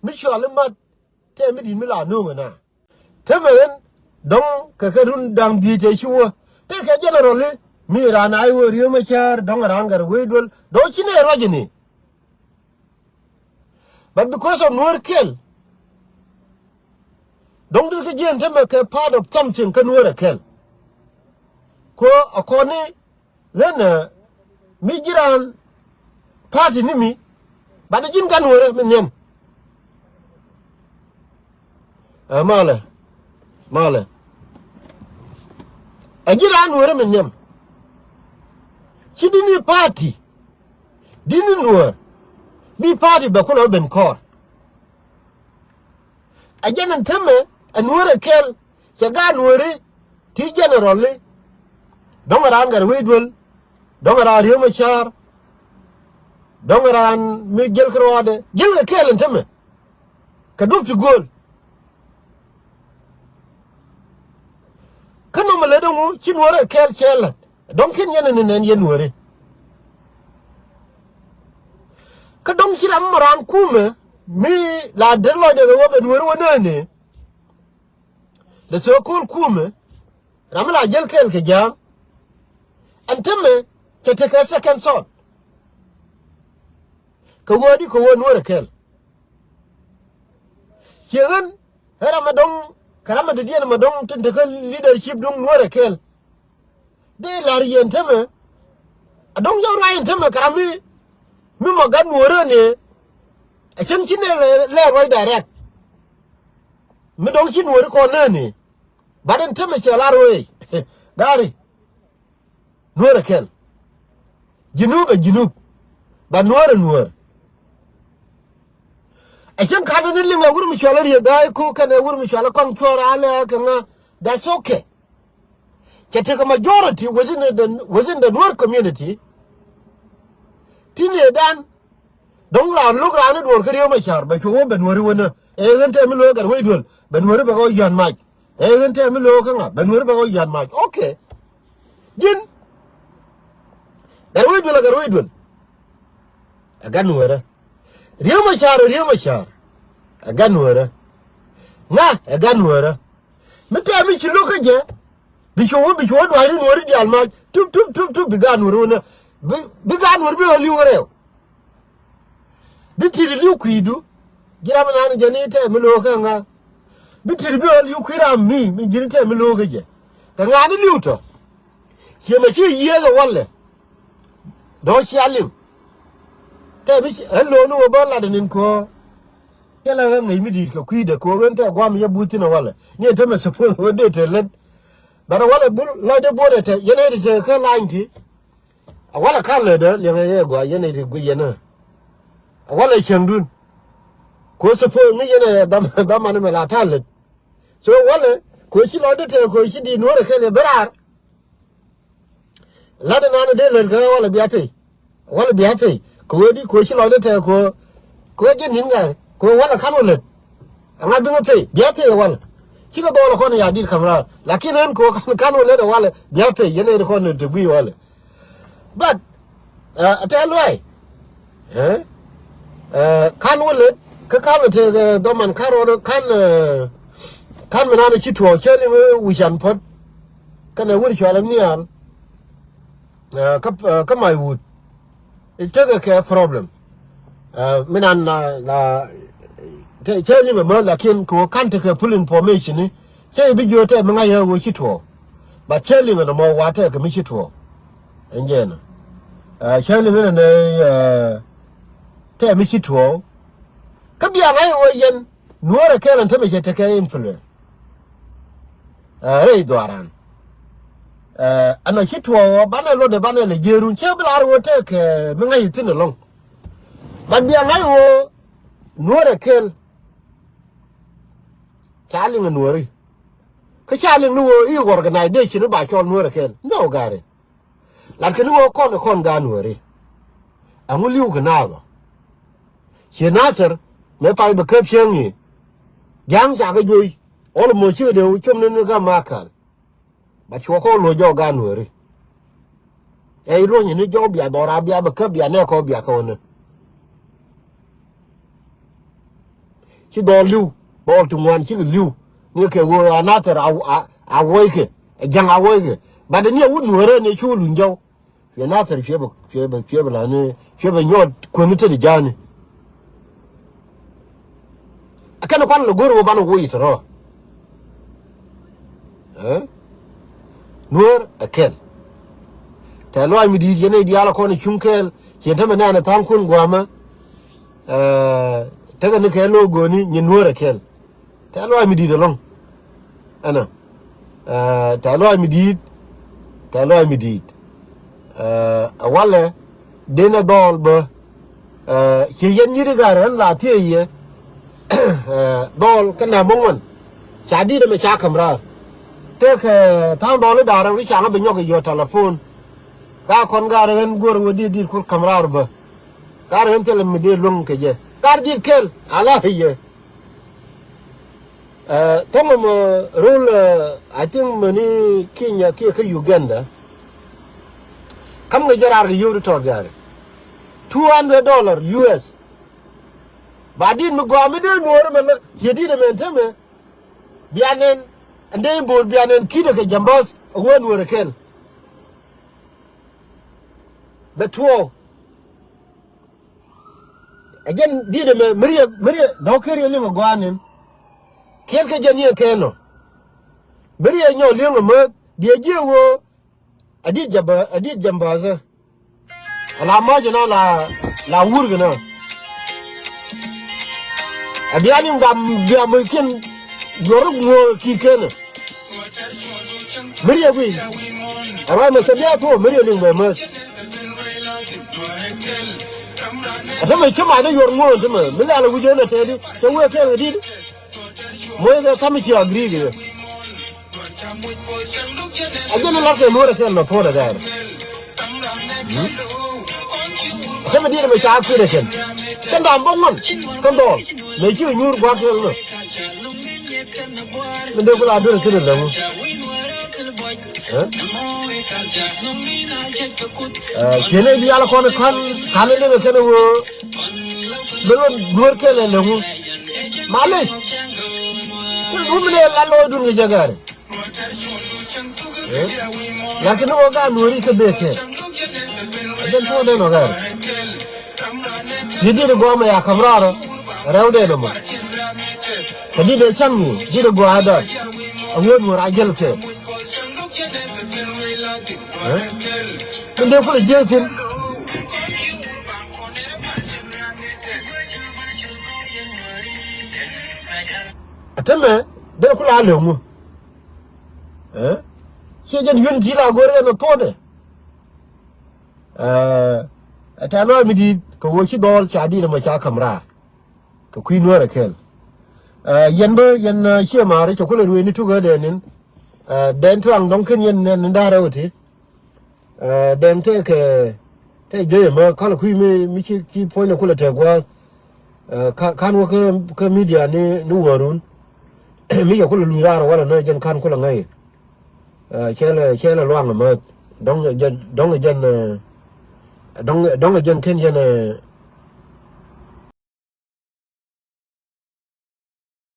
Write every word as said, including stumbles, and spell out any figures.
mi cɔal i̱ mat tɛ mi di̱t mi la no̱o̱ŋ ɛ na. Te mɛ ɣän dɔ̱ŋ kɛ kɛ run da̱ŋ dhiec tɛ ci wä tɛ kɛ general i̱ mi raan a i̱ wä Riek Machar dɔ̱ŋ raan Gatwec Dual dɔ̱ŋ ci nɛ ruac ini. But because of Nuäär kɛl dɔ̱ŋ dil kä jiɛn te mɛ kɛ part of something kä Nuäär ɛ kɛl. Ko akɔni ɣän mi ji̱ raan party ni mi bat ji̱n Gat Nuäärä mi nhiam. Ɛ malɛ malɛ ɛ ji̱ raan Nuäärä mi nhiam. Ci di̱t ni party di̱t ni Nuäär bi party bɛ kulɛ ben kɔɔr. Ɛ jɛn ɛn tämɛ ɛ Nuäär ɛ kɛl cɛ Gat Nuääri ti general i̱ dɔ̱ŋ raan Gatwec Dual dɔ̱ŋ raan Riek Machar dɔ̱ŋ raan mi jiäl kärɔaadɛ jiäl kɛ kɛl ɛn tämɛ kɛ duɔ̱p ti gööl. Kä nɔmɔ lät ɛŋu ci Nuäär ɛ kɛl cɛ la̱t dɔ̱ŋ ken yɛn ɛn nɛn yɛn Nuääri. Kä dɔ̱ŋ ci ram mɔ raan kumɛ mi la der lɔcdɛ kɛ wä bɛ Nuääri wä nääni. The so-called kumɛ ram mi la jäl kɛɛl kɛ ja̱a̱ŋ. Ɛn tämɛ cɛ tekɛ second thought. Kɛ wä di kɛ wä Nuäär ɛ kɛɛl. Ciɛ ɣän ɛ ram mɛ dɔ̱ŋ kɛ ram mɛ dɔ̱diɛn mɛ dɔ̱ŋ tin tekɛ leadership duŋ Nuäär ɛ kɛɛl. Dee la̱r yɛn tämɛ a dɔ̱ŋ yɛn ruac yɛn tämɛ kɛ ram mi mi mɔ Gat Nuäärä ni. A cäŋ ci nɛ lɛ ruac direct. Mi dɔ̱ŋ ci Nuääri kɔn nääni. Bat ɛn tämɛ cɛ lar wee gari. Nuäär ɛ kɛl. Jinub ɛ Jinub. Bat Nuäär ɛ Nuäär. Ɛ cäŋ ka̱n ni liŋ ɛ wur mi cual ɛ Riek Gai Kok kɛnɛ wur mi cual ɛ Kɔaŋ Cuɔr alɛ kɛ ŋa. That's okay. Cɛ tekɛ majority within the, within the Nuer community. Ti nɛy dan dɔ̱ŋ raan lo̱k raan i̱ duɔ̱ɔ̱r kä Riek Machar bɛ cuɔ wä bɛ Nuääri wänä. Ɛ ɣän tɛm i̱ lo̱k Gatwec Dual bɛ Nuääri bɛ kɛ wä yɔ̱a̱n mac. Ɛ ɣän tɛm i̱ lo̱k kä ŋa bɛ Nuääri bɛ kɛ wä yɔ̱a̱n mac. Okay. Ji̱n Gatwec Dual ɛ Gatwec Dual. Ɛ Gat Nuäärä. Riek Machar ɛ Riek Machar. Ɛ Gat Nuäärä. Ŋa ɛ Gat Nuäärä. Mi tɛm mi ci lo̱k kä jɛ bi cuɔ wä bi cuɔ wä dua̱a̱cni Nuääri diaal mac tup tup tup tup bi Gat Nuääri wänä. Bi, bi Gat Nuääri bi ɣä li̱w kä rɛw. Bi ti̱t li̱w kui̱du. Ji̱ ram mi naan jɛ ni tɛm mi lo̱k kä ŋa. Bi ti̱t bi ɣä li̱w kui̱ ram mi mi ji̱n tɛm mi lo̱k kä jɛ. Kɛ ŋa ni li̱w tɔ. Ciɛ mɛ ci yiëëk ɛ walɛ. Dɔ̱ cia liŋ. Tɛ bi ci ɣän lo̱o̱ni wä bä lat ɛ nin köö. Cä lɛ ɣä ŋäc mi di̱i̱t kɛ kui̱dɛ köö ɣän tɛ gua̱a̱m yɛ buth thi̱n ɛ walɛ ni ɛ tämɛ suppose ɣä dee te lät. Bɛ rɛ walɛ bul lɔcdɛ buɔ̱t ɛ tɛ yɛn ɛ ti te kä lany ti. Ɛ walɛ ka̱n lätdä liɛŋɛ yɛ gua̱a̱ yɛn ɛ ti guic yɛn ɛ. Ɛ walɛ cäŋdun. Köö suppose ŋäc yɛn ɛ dham, dhamani mɛ la ta̱a̱ lät. So walɛ köö ci lɔcdä tɛ köö ci di̱i̱t Nuäär ɛ kɛl ɛ ben raar. La̱t ɛnan dee lät kɛ walɛ bia pay. Walɛ bia pay kɛ wee di kɛ wee ci lɔcdä tɛk kɛ wee, kɛ wee ji̱n ni̱n ŋa̱r kɛ wee walɛ ka̱n wä lät. Ɛŋa biŋɛ pay bia pay walɛ. Cikɛ dhɔɔl ɛ kɔn ya dit ka̱m raar lakin ɛn kɛ wee ka̱n, ka̱n wä lät ɛ walɛ bia pay yɛn ɛ ri kɔn te gui̱i̱ walɛ. But ɛ tɛth luay. Ɛ ka̱n wä let kä ka̱n wä tëëk dhɔman ka̱n rɔɔdɛ ka̱n. Ka̱n mi naan ci tuɔɔk cä liŋ wi̱can puɔ̱t. Kɛnɛ wur cual nhial. Kä, kä mac wut i̱ tekɛ kɛ problem. Mi naan la, la cä liŋ ɛmä lakin kɛ wä ka̱n tekɛ full information ni. Cä i̱ bi jiöt tɛk mi ŋa̱c ɣä ɣöö ci tuɔɔk. But cä liŋ ɛn ɛmɔ wa tɛk kɛ mi ci tuɔɔk. Ɛn jɛn ɛ cä liŋ ɛn ɛnɛ. Tɛk mi ci tuɔɔk kä bia ŋa̱c ɣä ɣöö yɛn nuɔ̱ɔ̱rɛ kɛl ɛn tämɛ cɛ tekɛ influence. Rɛy dhuaaran ɛn ɛ ci tuɔɔk ɣä banɛ luɔtdɛ banɛ lɛ jiërun cä bi lar ɣöö tɛk kɛ mi ŋa̱c i̱ thi̱n ɛlɔ̱ŋ. But bia ŋa̱c ɣöö nuɔ̱ɔ̱rɛ kɛl. Ca liŋ ɛ nuɔ̱ɔ̱ri kä ca liŋ ni ɣöö i̱ organization i̱ ba cɔl nuɔ̱ɔ̱rɛ kɛl ni ɣöö ga̱a̱ri. Lakin ni ɣöö kɔn ɛ kɔn gaat nuɔ̱ɔ̱ri. Ɛŋu li̱w kɛ naath ɔ ciɛ nathɛr mëë pay bɛ käp cäŋ i̱ ja̱a̱ŋ ca kɛ juɔy. Ɣɔl mɔ cikɛ dee wä com ni ni gam ma ka̱l. Ba cuɔ kɔn luɔ̱c jɔk gaat nuɔ̱ɔ̱ri. Ɛ i̱ luɔ̱ny ni jɔk bia dhɔra bia bɛ käp bia nɛɛkɔ bia kɛ wä ni. Ci dhɔl li̱w, dhɔl ti ŋuan cikɛ li̱w. Ni kɛ ɣöö a Nathir a, a, a wuɔckɛ, ɛ ja̱ŋ a wuɔckɛ. But ni a wut nuäärä ni cu luny jɔw. Cuɛ Nathir cuɛ bɛ, cuɛ bɛ, cuɛ bɛ la ni, cuɛ bɛ nyuɔt kuäni te di ja̱a̱ni. Ɛ kɛn kuan lɛ go̱r wä banɛ woc tɔrɔ. Ɛ? Nuäär ɛ kɛl. Tɛ lɔac mi di̱i̱t yɛn ɛ diaal ɛ kɔn ɛ cuŋ kɛɛl. Ciɛ tämɛ nɛɛnɛ tha̱a̱ŋkun gua̱a̱mä. Ɛ, tekɛ ni kɛ lo̱o̱ go̱o̱ni nyin nuäär ɛ kɛl. Tɛ lɔaac mi di̱i̱t ɛlɔ̱ŋ. Ɛnɔ. Ɛ, tɛ lɔaac mi di̱i̱t. Tɛ lɔaac mi di̱i̱t. Ɛ, ɛ walɛ denɛ dhɔɔl bä. Ɛ, ci yɛn nyi̱t i̱ ga̱r ɣän la thiee yɛ. Ɛ, dhɔɔl kä nɛmɛ ŋuan. Ca di̱i̱t ɛmɛ ca käm raar. Tekɛ tha̱a̱ŋ dhɔɔl i̱ da̱rɛ wi̱c ca ŋä bi nyɔk i̱ yɔ̱ telephone. Ga̱r kɔn ga̱r ɣän guäär wä di̱i̱t di̱i̱t kul käm raar bä. Ga̱r ɣän thilɛ mi dee luäŋ kɛ jɛ. Ga̱r di̱i̱t kɛl. Ala yɛ. Ɛ, thɔŋ mɔ rul, ɛ, I think mɛni Kenya kiɛ kä Uganda. Kam ŋäc jɛ raar kɛ yio̱w ti tɔɔt gari. Two hundred dollar U S. Ba dit mi gɔaa mi dee nuɔɔr mɛ lä ciɛ dit mɛ tämɛ. Bia nɛn ɛn dee bo̱o̱r bia nɛn ki̱t ɛ kɛ jambas ɛ wee nuɔɔr ɛ kɛl. Bɛ tuɔɔk. Ɛ jɛn diet ɛmɛ mi riɛ, mi riɛ dɔ̱k ker yɛ liŋ ɛ gɔaa nin. Kiɛl kɛ jɛn yɛ kɛn nɔ. Mi riɛ nyɔk liŋ ɛ mäth diɛ jiɛ ɣöö. Ɛ diet jɛ bä, ɛ diet jɛ bäthä. Ala ma̱c ɛn ala, la wur kɛ nä. Ɛ bia liŋ ba bia moc kiɛn juɔr ŋuɔ̱ɔ̱k ki̱ kenɛ. Mi riɛ guiy. Ɛ ruac mɛ cɛ bia thuɔ̱ɔ̱ mi riɛ liŋ bɛ mäth. Ɛ tämɛ cä mac ni yuɔr ŋuɔ̱ɔ̱n tämɛ mi lɛl ɛ wi̱c ɣän ɛ tɛɛdi cɛ wee kɛɛl kɛ di̱t. Moc kɛ ka̱m ci agri kɛ yɛ. Ɛ jɛn ɛ la̱t kɛ nuɔ̱ɔ̱r ɛ kɛɛl nɔ thuɔ̱ɔ̱t ɛ gɛɛr. Ɛ tämɛ diet ɛmɛ ca kui̱n ɛ kɛn. Kɛn da̱a̱m bä ŋuan kɛn dhɔɔl mëë cikɛ nyuur gua̱a̱k kɛɛl nɔ. Min dee ku la duer kin in läŋu. Ɛ? Ɛ, ciene diaal kɔn kan, kan in dee kɛn wee. Bi lon duer kɛɛl in läŋu. Malec. Kin wumine la lo̱o̱dun kɛ jɛ gɛɛri. Ɛ? Lakin ni wä gaat nuɔ̱ɔ̱ri kä bee kɛ. Jɛn tuɔɔk den wä gaat. Ci dit gɔaa mɛ ya ka̱m raarä. Rɛw den ɛmɔ. Kä dit dee ca̱ŋ ni dit gɔaa dan. A wee nuɔ̱ɔ̱r a jäl kɛ. Ɛ? Min dee kulɛ jiäk thi̱n. A tämɛ dee kulɛ a lëŋu. Ɛ? Ciɛ jɛn unity la go̱o̱r ɛn ɛ thuɔ̱ɔ̱dɛ. Ɛ, ɛ tɛ̈th lɔaac mi di̱i̱t kɛ ɣöö ci dhɔɔl ca di̱i̱t ɛmɔ ca ka̱m raar. Kɛ kui̱ nuäär ɛ kɛl. Ɛ, yɛn bä, yɛn, ɛ, ciɛ ma̱a̱ri cɛ kulɛ ruëëni tukädɛ ni̱n. Ɛ, dɛn tuaŋ dɔ̱ŋ ken yɛn nɛn ni da̱rɛ wä ti. Ɛ, dɛn tëëkɛ, tëë jiöc ɛmɛ, kal kui̱ mi, mi ci, ci puɔ̱nydɛ kulɛ tɛk gua̱a̱th. Ɛ, ka, ka̱n wä kä, kä media ni, ni wäärun. Mi cɛ kulɛ luny raar walɛ nä jɛn ka̱n kulɛ ŋäc. Ɛ, cɛ lɛ, cɛ lɛ luaŋ ɛmɛ. Dɔ̱ŋ jɛn, dɔ̱ŋ jɛn, ɛ, dɔ̱ŋ, dɔ̱ŋ jɛn ken jɛn, ɛ,